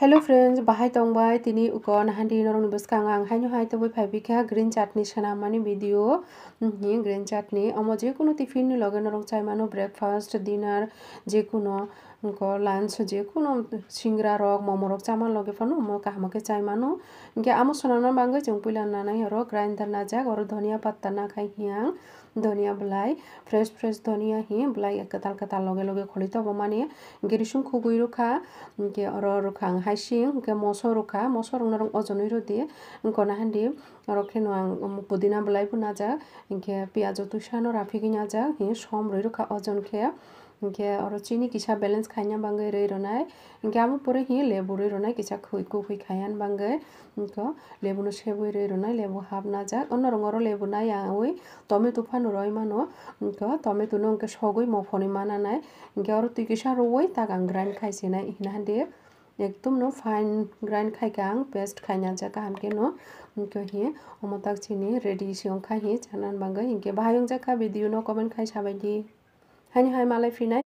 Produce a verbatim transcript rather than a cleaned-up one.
Hello friends, bahai tongbai tini uko nahandi norokni bwskango ang haino hai tobwi phaibikha green chutney swnam mani video. Mhm, green chutney omo jekunu tiffin ni loge norok chai mano, breakfast, dinner, jekunu ko lunch, jekunu singra rok, momo rok chama loge phano omo kaham khe chai mano. Hinkhe amo swnamna bagwi chwng puila nanai oro grinder najak, oro dhania patta nakhai hiya, dhania bwlai, fresh fresh dhania hi bwlai kwtal kwtal loge loge kholi tobo mani. Hinkhe risung khugui rwkha, hinkhe oro rwkha ang haising, hinkhe moso rwkha, moso rwkno rwng ojonwi rwdi, wngkha nahandi. Oro kheno ang pudina bwlai bo najak, hinkhe piyajo twisa no raphigwi najak, hi som rwi rwkha ojon khe. Hinkhe oro chini kisa balance khaina bagwi rwi rwnai. Hinkhe amo pore hi lebu rwi rwnai, kisa khwi kukhwi khaiya bagwi. Hinkhe lebu no sebwi rwi rwnai, lebu half najak. Ono rwng oro lebu nai yaui tomato phano rwi mano. Hinkhe tomato no hinkhe sogwi mophonwi mananai. Hinkhe oro twi kisa rwui tak ang grind khai sinai hina handi. Ekdom no fine grind khai kha ang, paste khai najak kaham khe no. Hinkhe hi omo tak chini ready se wngkha hi chana bagwi. Hinkhe bahai wngjakha video no comment khai sabaidi. Haini hai malai phinai.